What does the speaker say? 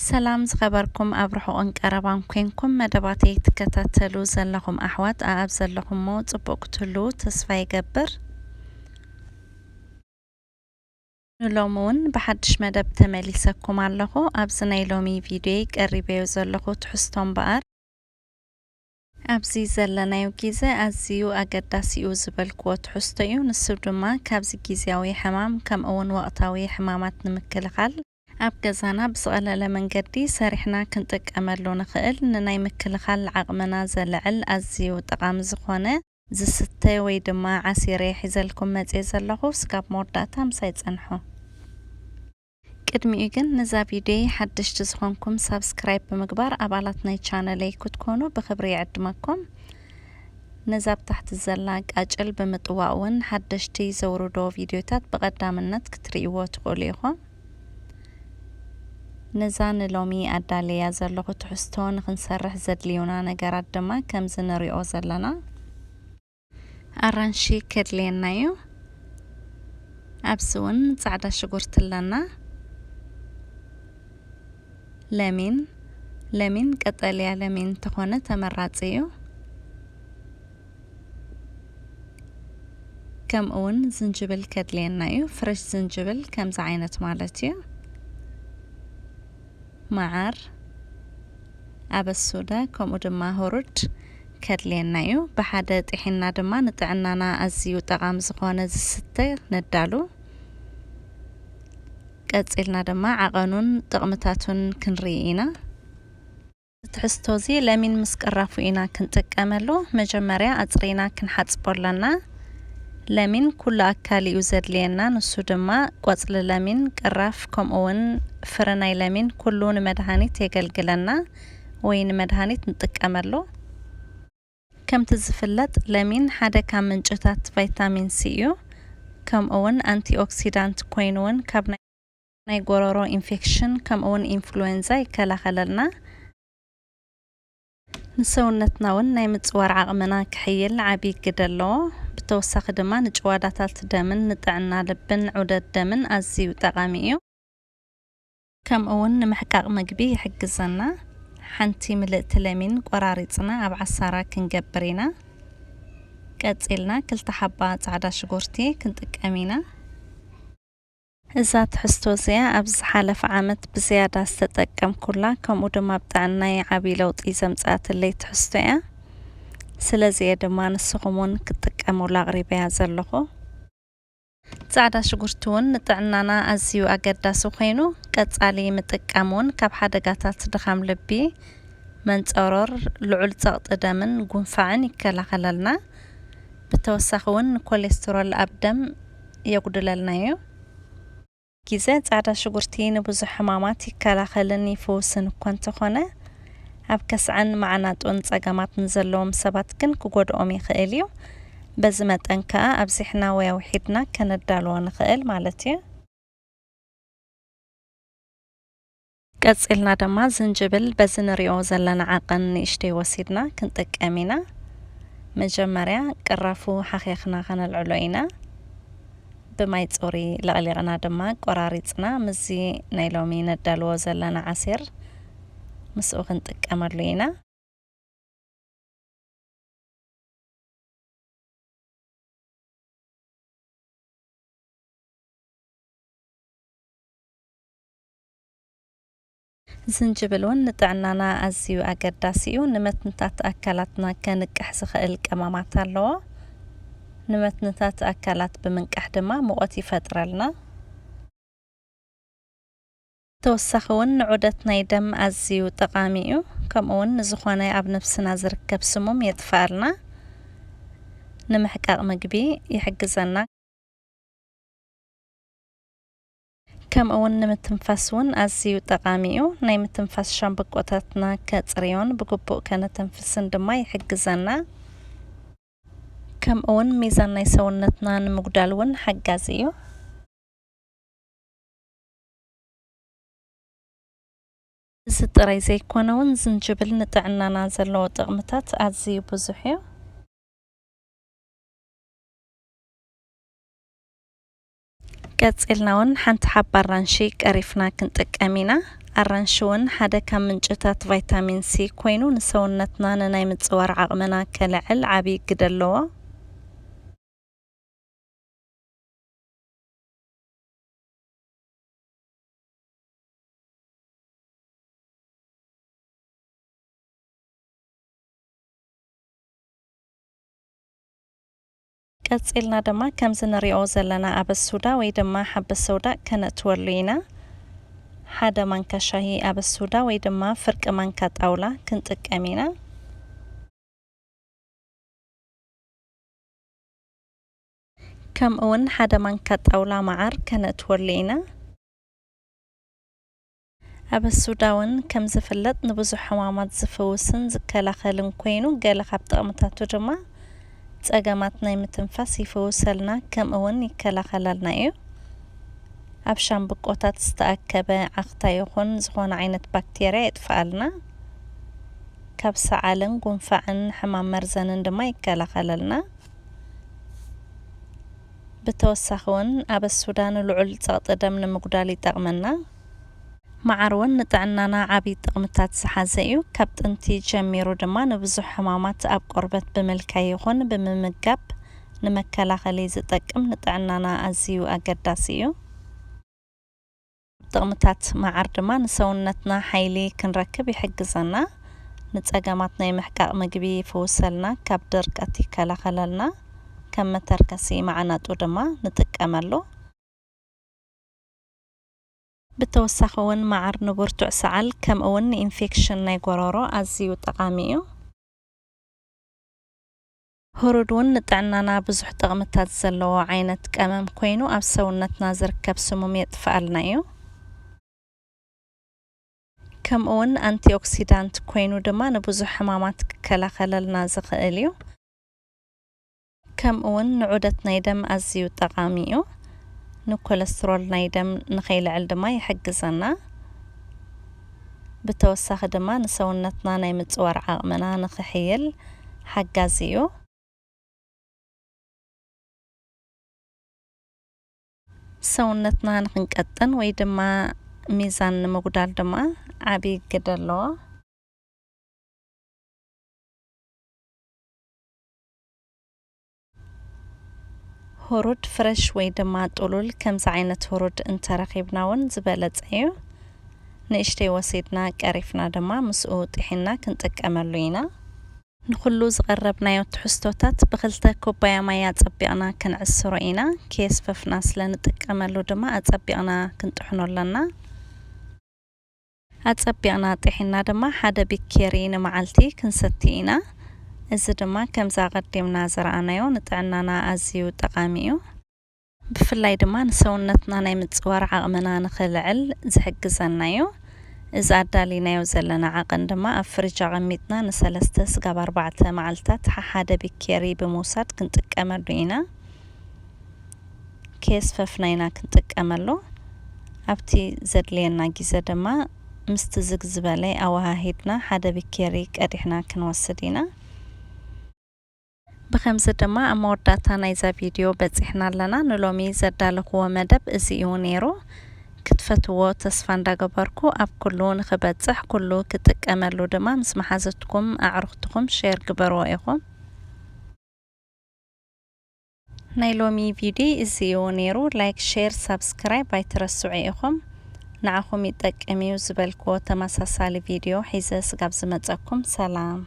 ሰላም ዝኸበርኩም ኣብ ርሑቕን ቀረባን ኮንኩም መደባተይ ትከታተሉ ዘለኹም ኣሕዋት፣ ኣኣብ ዘለኹሞ ጽቡቕ ክትህልዉ ተስፋ ይገብር። ንሎሚ እውን ብሓድሽ መደብ ተመሊሰኩም ኣለኹ። ኣብዚ ናይ ሎሚ ቪድዮይ ቀሪበዮ ዘለኹ ትሕዝቶ እምበኣር፣ ኣብዚ ዘለናዮ ግዜ ኣዝዩ ኣገዳሲ እዩ ዝበልክዎ ትሕዝቶ እዩ። ንሱ ድማ ካብዚ ግዝያዊ ሕማም ከምኡ እውን ወቕታዊ ሕማማት ንምክልኻል ኣብ ገዛና ብዝቐለለ መንገዲ ሰሪሕና ክንጥቀመሉ ንኽእል ንናይ ምክልኻል ዓቕምና ዘልዕል ኣዝዩ ጠቓሚ ዝኾነ ዝስተ ወይ ድማ ዓሲር እየ ሒዘልኩም መፅየ ዘለኹ። ስጋብ መወዳእታ ምሳይ ፀንሑ። ቅድሚኡ ግን ነዛ ቪድዮይ ሓደሽቲ ዝኾንኩም ሳብስክራይብ ብምግባር ኣባላት ናይ ቻነለይ ክትኮኑ ብኽብሪ ይዕድመኩም። ነዛ ብታሕቲ ዘላ ቃጭል ብምጥዋቕ እውን ሓደሽቲ ዘውርዶ ቪድዮታት ብቐዳምነት ክትርእይዎ ትኽእሉ ኢኹም። ነዛ ንሎሚ ኣዳልያ ዘለኹ ትሕዝቶ ንኽንሰርሕ ዘድልዩና ነገራት ድማ ከምዚ ንሪኦ ዘለና። ኣራንሺ ከድልየና እዩ። ኣብዚ እውን ጻዕዳ ሽጉርቲ ኣለና። ለሚን፣ ለሚን ቀጠልያ ለሚን እንተኾነ ተመራጺ እዩ። ከምኡ እውን ዝንጅብል ከድልየና እዩ። ፍረሽ ዝንጅብል ከምዚ ዓይነት ማለት እዩ። መዓር፣ ኣበሱዳ ከምኡ ድማ ህሩድ ከድልየና እዩ። ብሓደ ጥሒና ድማ ንጥዕናና ኣዝዩ ጠቓሚ ዝኾነ ዝስተ ነዳሉ። ቀጺልና ድማ ዓቐኑን ጥቕምታቱን ክንርኢ ኢና። ትሕዝቶ እዚ ለሚን ምስ ቅራፉ ኢና ክንጥቀመሉ። መጀመርያ ኣጽሪና ክንሓጽቦ ኣለና። ለሚን ኩሉ ኣካል እዩ ዘድልየና። ንሱ ድማ ቆጽሊ ለሚን፣ ቅራፍ፣ ከምኡ እውን ፍረ ናይ ለሚን ኩሉ ንመድሃኒት የገልግለና ወይ ንመድሃኒት ንጥቀመሉ። ከምቲ ዝፍለጥ ለሚን ሓደ ካብ ምንጭታት ቫይታሚን ሲ እዩ። ከምኡ እውን ኣንቲኦክሲዳንት ኮይኑ እውን ካብ ናይ ናይ ጎረሮ ኢንፌክሽን ከምኡ እውን ኢንፍሉዌንዛ ይከላኸለልና። ንሰውነትና እውን ናይ ምጽዋር ዓቕምና ክሕይል ዓቢ ግደ ኣለዎ። ብተወሳኺ ድማ ንጭዋዳታት ደምን ንጥዕና ልብን ዑደት ደምን ኣዝዩ ጠቓሚ እዩ። ከምኡ እውን ንምሕቃቕ ምግቢ ይሕግዘና። ሓንቲ ምልእቲ ለሚን ቆራሪጽና ኣብ ዓሳራ ክንገብር ኢና። ቀጺልና ክልተ ሓባ ጻዕዳ ሽጉርቲ ክንጥቀም ኢና። እዛ ትሕዝቶ እዚኣ ኣብ ዝሓለፈ ዓመት ብዝያዳ ዝተጠቀምኩላ፣ ከምኡ ድማ ኣብ ጥዕናይ ዓቢ ለውጢ ዘምጽኣትለይ ትሕዝቶ እያ። ስለዚ እየ ድማ ንስኹም እውን ክትጥቀሙላ ኣቕሪበያ ዘለኹ። ጻዕዳ ሽጉርቲ እውን ንጥዕናና ኣዝዩ ኣገዳሲ ኮይኑ፣ ቀጻሊ ምጥቃም እውን ካብ ሓደጋታት ድኻም ልቢ፣ መንጸሮር፣ ልዑል ጸቕጢ ደምን ጉንፋዕን ይከላኸለልና። ብተወሳኺ እውን ንኮሌስትሮል ኣብ ደም የጉድለልና እዩ። ግዜ ጻዕዳ ሽጉርቲ ንብዙሕ ሕማማት ይከላኸልን ይፍውስን እኳ እንተኾነ፣ ኣብ ከስዐን መዓናጡን ጸገማት ንዘለዎም ሰባት ግን ክጎድኦም ይኽእል እዩ። በዚ መጠን ከኣ ኣብዚሕና ወይ ኣውሒድና ከነዳልዎ ንኽእል ማለት እዩ። ቀጺልና ድማ ዝንጅብል በዚ ንሪኦ ዘለና ዓቐን ንእሽተይ ወሲድና ክንጥቀም ኢና። መጀመርያ ቅራፉ ሓኺኽና ከነልዕሎ ኢና። ብማይ ጽሩይ ለቕሊቕና ድማ ቆራሪጽና ምስዚ ናይ ሎሚ ነዳልዎ ዘለና ዓሲር ምስኡ ክንጥቀመሉ ኢና። ዝንጅብል እውን ንጥዕናና ኣዝዩ ኣገዳሲ እዩ። ንመትንታት ኣካላትና ከንቅሕ ዝኽእል ቀመማት ኣለዎ። ንመትንታት ኣካላት ብምንቃሕ ድማ ሙቐት ይፈጥረልና። ተወሳኺ እውን ንዑደት ናይ ደም ኣዝዩ ጠቓሚ እዩ። ከምኡ እውን ንዝኾነ ኣብ ነብስና ዝርከብ ስሙም የጥፍኣልና፣ ንምሕቃቕ ምግቢ ይሕግዘና። ከምኡ እውን ንምትንፋስ እውን ኣዝዩ ጠቓሚ እዩ። ናይ ምትንፋስ ሻምብቆታትና ከጽርዮን ብግቡእ ከነተንፍስን ድማ ይሕግዘና። ከምኡ እውን ሚዛን ናይ ሰውነትና ንምጉዳል እውን ሓጋዚ እዩ። እዚ ጥራይ ዘይኮነ እውን ዝንጅብል ንጥዕናና ዘለዎ ጥቕምታት ኣዝዩ ብዙሕ እዩ። ቀጺልና እውን ሓንቲ ሓባ ኣራንሺ ቀሪፍና ክንጥቀም ኢና። ኣራንሺ እውን ሓደ ካብ ምንጭታት ቫይታሚን ሲ ኮይኑ፣ ንሰውነትና ንናይ ምጽዋር ዓቕምና ከልዕል ዓቢ ግደ ኣለዎ። ቀጺልና ድማ ከምዚ ንሪኦ ዘለና ኣበሱዳ ወይ ድማ ሓበ ሰውዳእ ከነእትወሉ ኢና። ሓደ ማንካ ሻሂ ኣበሱዳ ወይ ድማ ፍርቂ ማንካ ጣውላ ክንጥቀም ኢና። ከምኡ እውን ሓደ ማንካ ጣውላ መዓር ከነእትወሉ ኢና። ኣበሱዳ እውን ከም ዝፍለጥ ንብዙሕ ሕማማት ዝፍውስን ዝከላኸልን ኮይኑ፣ ገለ ካብ ጥቕምታቱ ድማ ጸገማት ናይ ምትንፋስ ይፍውሰልና፣ ከምኡ እውን ይከላኸለልና እዩ። ኣብ ሻምብቆታት ዝተኣከበ ዓኽታ ይኹን ዝኾነ ዓይነት ባክቴርያ የጥፍኣልና። ካብ ሰዓልን ጉንፋዕን ሕማም መርዘንን ድማ ይከላኸለልና። ብተወሳኺ እውን ኣበሱዳ ንልዑል ጸቕጢ ደም ንምጉዳል ይጠቕመና። መዓር እውን ንጥዕናና ዓቢ ጥቕምታት ዝሓዘ እዩ። ካብ ጥንቲ ጀሚሩ ድማ ንብዙሕ ሕማማት ኣብ ቆርበት ብምልካይ ይኹን ብምምጋብ ንመከላኸሊ ዝጠቅም ንጥዕናና ኣዝዩ ኣገዳሲ እዩ። ጥቕምታት መዓር ድማ ንሰውነትና ሓይሊ ክንረክብ ይሕግዘና፣ ንጸገማት ናይ ምሕቃቕ ምግቢ ይፍውሰልና፣ ካብ ድርቀት ይከላኸለልና፣ ከም መተርከሲ መዓናጡ ድማ ንጥቀመሉ። ብተወሳኺ እውን መዓር ንብርቱዕ ሰዓል ከምኡ እውን ንኢንፌክሽን ናይ ጎረሮ ኣዝዩ ጠቓሚ እዩ። ህሩድ እውን ንጥዕናና ብዙሕ ጥቕምታት ዘለዎ ዓይነት ቀመም ኮይኑ ኣብ ሰውነትና ዝርከብ ስሙም የጥፍኣልና እዩ። ከምኡ እውን ኣንቲኦክሲዳንት ኮይኑ ድማ ንብዙሕ ሕማማት ክከላኸለልና ዝኽእል እዩ። ከምኡ እውን ንዑደት ናይ ደም ኣዝዩ ጠቓሚ እዩ። ንኮለስትሮል ናይ ደም ንኸይልዕል ድማ ይሕግዘና። ብተወሳኺ ድማ ንሰውነትና ናይ ምጽዋር ዓቕምና ንኽሕይል ሓጋዚ እዩ። ሰውነትና ንኽንቀጥን ወይ ድማ ሚዛን ንምጉዳል ድማ ዓቢ ግደ ኣለዎ። ሁሩድ ፍረሽ ወይ ድማ ጥሉል ከምዚ ዓይነት ሁሩድ እንተረኺብና እውን ዝበለጸ እዩ። ንእሽተይ ወሲድና ቀሪፍና ድማ ምስኡ ጥሒና ክንጥቀመሉ ኢና። ንኹሉ ዝቐረብናዮ ትሕዝቶታት ብኽልተ ኩባያ ማይ ኣጸቢቕና ክንዕስሮ ኢና። ከየስፈፍና ስለ ንጥቀመሉ ድማ ኣጸቢቕና ክንጥሕኖ ኣለና። ኣጸቢቕና ጥሒና ድማ ሓደ ቢኬሪ ንመዓልቲ ክንሰቲ ኢና። እዚ ድማ ከምዚ ኣቐዲምና ዝረኣናዮ ንጥዕናና ኣዝዩ ጠቓሚ እዩ። ብፍላይ ድማ ንሰውነትና ናይ ምጽዋር ዓቕምና ንኽልዕል ዝሕግዘና እዩ። እዚ ኣዳሊናዮ ዘለና ዓቐን ድማ ኣብ ፍሪጅ ኣቐሚጥና ንሰለስተ ስጋብ ኣርባዕተ መዓልታት ሓሓደ ቢኬሪ ብምውሳድ ክንጥቀመሉ ኢና። ከየስፈፍና ኢና ክንጥቀመሉ። ኣብቲ ዘድልየና ግዜ ድማ ምስቲ ዝግ ዝበለ ኣወሃሂድና ሓደ ቢኬሪ ቀዲሕና ክንወስድ ኢና። ብኸምዚ ድማ ኣብ መወዳእታ ናይዛ ቪድዮ በጺሕና ኣለና። ንሎሚ ዘዳለኽዎ መደብ እዚ እዩ ነይሩ። ክትፈትዎ ተስፋ እንዳገበርኩ ኣብ ኩሉ ንኽበጽሕ ኩሉ ክጥቀመሉ ድማ ምስ መሓዘትኩም ኣዕሩኽትኩም ሼር ግበርዎ ኢኹም። ናይ ሎሚ ቪድዮ እዚ እዩ ነይሩ። ላይክ፣ ሼር፣ ሳብስክራይብ ኣይትረስዑ ኢኹም። ንዓኹም ይጠቅም እዩ ዝበልክዎ ተመሳሳሊ ቪድዮ ሒዘ ስጋብ ዝመጸኩም ሰላም።